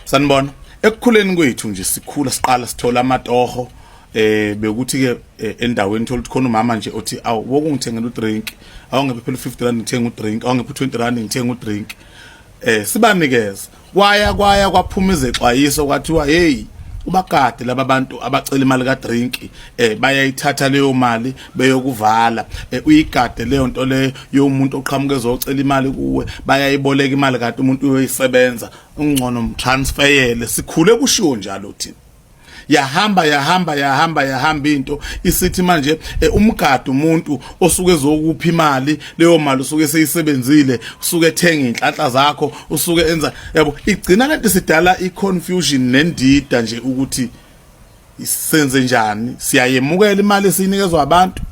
Sanibona. Ekukhuleni kwethu nje sikhula siqala sithola amatoho bekuthi ke endaweni thola ukuthi khona umama nje othi awu wokungithengela udrink, awungephe phela u50 rand ngithenga udrink, awungephe u20 rand ngithenga udrink. Sibanikeza. Kwaya kwaya kwaphuma izexwayiso kwathiwa hey ubagade laba bantu abacela imali ka drink bayayithatha leyo mali beyokuvala uyigade leyo nto leyo yomuntu oqhamuka ezocela imali kuwe bayayiboleka imali kanti umuntu uyoyisebenza ungcono mtransferyele sikhule kushiwo njalo thina yahamba yahamba yahamba yahamba into isithi manje umgadi umuntu osuke ezokupha imali leyo mali usuke seyisebenzile usuke ethenga inhlanhla zakho usuke enza yabo igcina lento sidala iconfusion nendida nje ukuthi senze njani siyayemukela imali esiyinikezwa abantu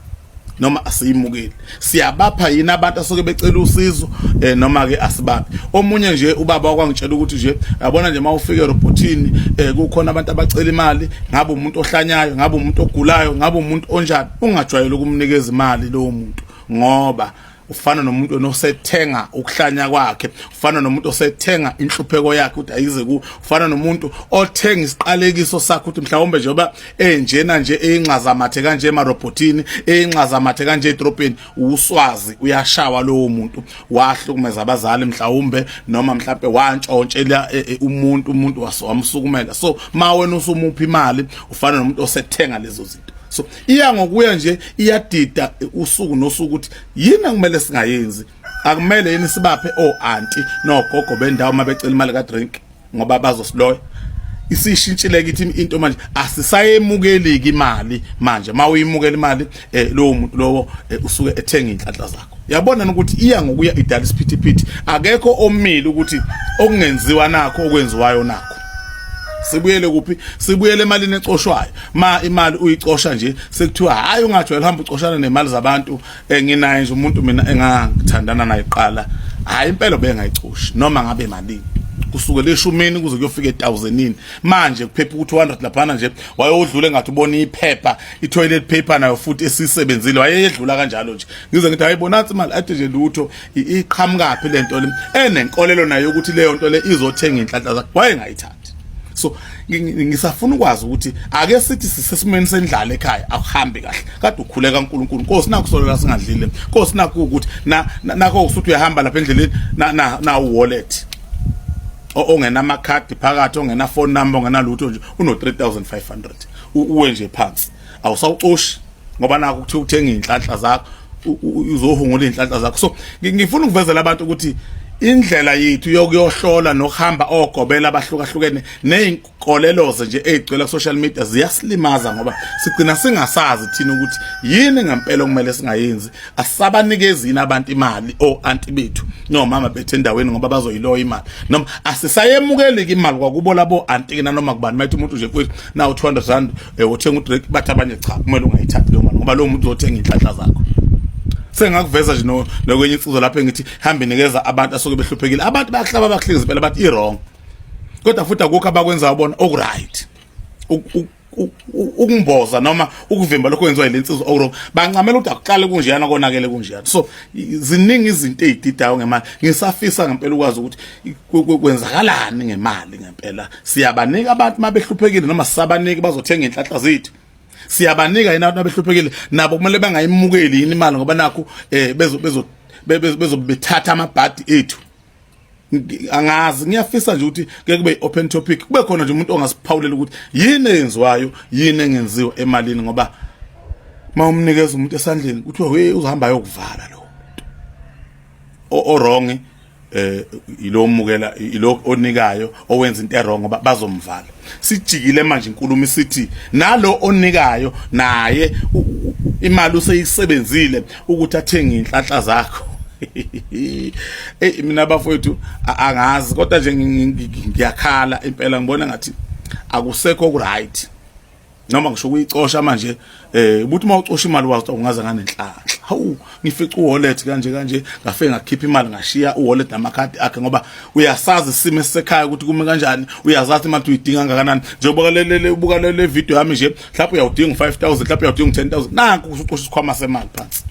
noma asiyimukeli siyabapha yini abantu asuke becela usizo noma ke asibaphi omunye nje ubaba wakwangitshela ukuthi nje yabona nje mawufika erobotini kukhona abantu abacela imali ngabe umuntu ohlanyayo ngabe umuntu ogulayo ngabe umuntu onjani ungajwayele ukumnikeza imali lowo muntu ngoba ufana nomuntu onosethenga ukuhlanya kwakhe ufana nomuntu osethenga inhlupheko yakhe ukuthi ayize ku ufana nomuntu othenga isiqalekiso sakhe ukuthi mhlawumbe njengoba enjena nje eyinxazamathe kanje emarobotini eyinxazamathe kanje edrobheni uswazi uyashawa lowo muntu wahlukumeza abazali mhlawumbe noma mhlawumbe wantshontshela umuntu umuntu wamsukumela so ma wena usumupha imali ufana nomuntu osethenga lezo zinto so iya ngokuya nje iyadida usuku nosuku ukuthi yini akumele singayenzi akumele yini sibaphe o-anti nogogo bendawo uma becela imali ka-drink ngoba bazosiloya isishintshile kithi into manje asisayemukeliki imali manje mawuyimukela imali lowo muntu lowo usuke ethenga inhlanhla zakho yabona ukuthi iya ngokuya idala isiphithiphithi akekho omile ukuthi okungenziwa nakho okwenziwayo nakho sibuyele kuphi sibuyele emalini ecoshwayo ma imali uyicosha nje sekuthiwa hayi ungajwayele hamba ucoshana nemali zabantu enginaye nje umuntu mina engangithandana naye kuqala hayi impela bengayicoshi noma ngabe malini kusukela eshumini kuze kuyofika ethousandini manje kuphepha ukuthi 200 laphana nje wayodlula engathi ubona iphepha i-toilet paper nayo futhi esisebenzile wayeyedlula kanjalo nje ngize ngithi hayi bona imali athi nje lutho iqhamukaphi lento le enenkolelo nayo ukuthi leyo nto le izothenga inhlanhla zakhe wayengayithathi so ngisafuna ukwazi ukuthi ake sithi sisesimweni sendlala ekhaya akuhambi kahle kade ukhuleka uNkulunkulu Nkosi nakho solela singadlile Nkosi nakho ukuthi nakho usuthi uyahamba lapha endleleni na na, na wallet ongenamakhadi phakathi ongena phone number ongena lutho nje uno 3500 uwe nje phansi awusawucoshi ngoba nakho kuthiwa uthenga inhlanhla zakho uzohungula inhlanhla zakho so ngifuna ukuvezela abantu ukuthi indlela yethu yokuyohlola nokuhamba ogobela abahlukahlukene nezinkoleloze nje ezigcwele ku social media ziyasilimaza ngoba sigcina singasazi thina ukuthi yini ngempela okumele singayenzi asabanikezi yini abantu imali o anti bethu nomama bethu endaweni ngoba bazoyiloya imali noma asisayemukeli imali kwakubo labo anti ke noma kubani mayithi umuntu nje mfowethu nawu 200 rand uthenga udrink bathi abanye cha kumele ungayithathi leyo mali ngoba lowo muntu uzothenga inhlanhla zakho sengakuveza nje nokwenye insizwa lapho engithi hambe nikeza abantu asuke behluphekile abantu bayakuhlaba bakuhlezi phela bathi i-wrong kodwa futhi akukho abakwenzayo bona okuright ukumboza noma ukuvimba lokho kwenziwa yilensizwa okurong bancamela ukuthi akuqale kunjeyana konakele kunjeyana so ziningi izinto ezididayo ngemali ngisafisa ngempela ukwazi ukuthi kwenzakalani ngemali ngempela siyabanika abantu mabehluphekile noma sisabaniki bazothenga inhlanhla zethu siyabanika yini abantu abehluphekile nabo kumele bangayimukeli yini imali ngoba nakho bezo bezo bezobethatha amabhadi ethu angazi ngiyafisa nje ukuthi ke kube open topic kube khona nje umuntu ongasiphawulela ukuthi yini eyenziwayo yini engenziwa emalini ngoba mawumnikeza umuntu esandleni kuthiwa hey uzohamba ayokuvala lo muntu o wrong ilo mukela ilo onikayo owenza into errong ngoba bazomvala sijikile manje inkulumo isithi nalo onikayo naye imali useyisebenzile ukuthi athenge inhlanhla zakho hey mina bafowethu angazi kodwa nje ngiyakhala impela ngibona ngathi akusekho ku right noma ngisho kuyicosha manje ukuthi uma ucosha imali wazi ungaze nganenhlanhla hawu ngifica uwallet kanje kanje ngafike ngakhipha imali ngashiya uwallet namakhadi akhe ngoba uyasazi isimo esisekhaya ukuthi kume kanjani uyazazi imali uyidinga kangakanani njengoba lele ubuka le video yami nje mhlawumbe uyawudinga u5000 mhlawumbe uyawudinga u10000 nanku usucosha isikhwama semali phansi.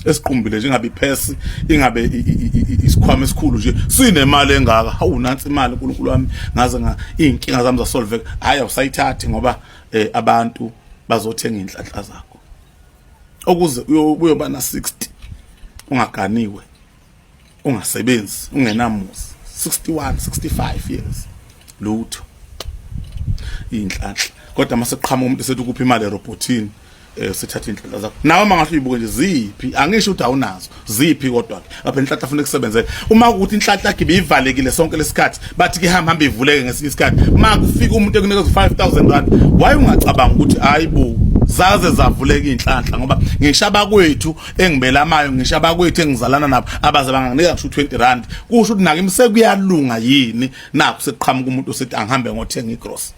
Esiqumbile nje ingabe iphesi, ingabe isikhwama esikhulu nje sinemali engaka. Hawu, nansi imali, uNkulunkulu wami, ngaze nga izinkinga zami zasolveka. Hayi, awusayithathi ngoba abantu bazothenga inhlanhla zakho. Okuze uyoba na 60 ungaganiwe, ungasebenzi, ungenamuzi, 61, 65 years, lutho, inhlanhla. Kodwa mase qhamuka umuntu esethi ukuphi imali erobotini, sithatha inhlanhla zakho nawe. Mangahle uyibuke nje, ziphi? Angisho ukuthi awunazo, ziphi? Kodwa ke lapha inhlanhla funa kusebenzele. Uma ukuthi inhlanhla yakhe ibivalekile sonke lesikhathi, bathi ke hamba hamba, ivuleke ngesinye isikhathi. Ma kufika umuntu ekunikeza 5000 rand, why ungacabanga ukuthi hayibo, zaze zavuleka inhlanhla? Ngoba ngisho abakwethu engibelamayo, ngisho abakwethu engizalana nabo, abaze banganginika ngisho 20 rand. Kusho ukuthi nake sekuyalunga yini? Nakho sekuqhamuka umuntu usithi angihambe ngothenga igrocery.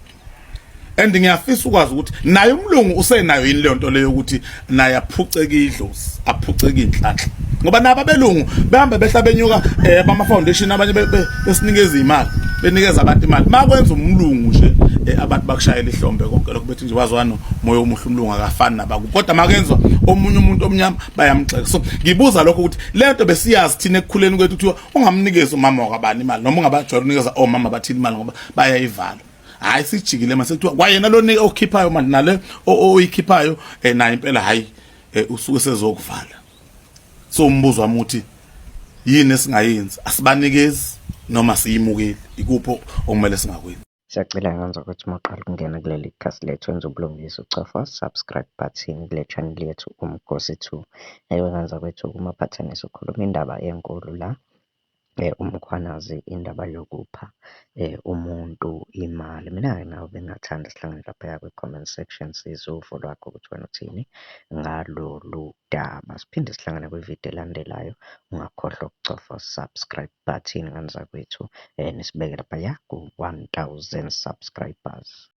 And ngiyafisa ukwazi ukuthi naye umlungu usenayo yini leyo nto leyo, ukuthi naye aphuceke idlozi, aphuceke inhlanhla, ngoba nabo abelungu behamba behla benyuka, bama foundation, abanye besinikeza imali, benikeza abantu imali. Makwenza umlungu nje, abantu bakushayela ihlombe konke lokho, bethi nje wazwana moya omuhle, umlungu akafani nabaku. Kodwa makenzwa omunye umuntu omnyama, bayamgxeka. So ngibuza lokho ukuthi lento besiyazi thina ekukhuleni kwethu, kuthiwa ungamnikezi umama wakabani imali, noma ungabajwayela ukunikeza omama bathini imali ngoba bayayivala. Hayi, sijikile mase kuthiwa kwayena lo nika okhiphayo manje, nale oyikhiphayo, naye impela, hayi, usuke sezokuvala. So umbuzo wami uthi yini esingayenzi? Asibanikezi noma siyimukeli? Ikupho okumele singakwenzi? Siyacela ngenza ukuthi uma uqala ukungena kuleli khasi lethu, wenze ubulungiswa, ucofa subscribe button kule channel yethu, Umgosi 2. Ewe, ngenza kwethu kumaphathanisi ukhuluma indaba enkulu la, uMkhwanazi, indaba yokupha umuntu imali. Mina-ke nawe bengingathanda sihlangane laphaya kwi-comment section, sizwe uvo lwakho ukuthi wena uthini ngalolu daba. Siphinde sihlangane kwividiyo elandelayo. Ungakhohlwa ukucofa subscribe button, ngane zakwethu, nisibeke laphaya ku-1000 subscribers.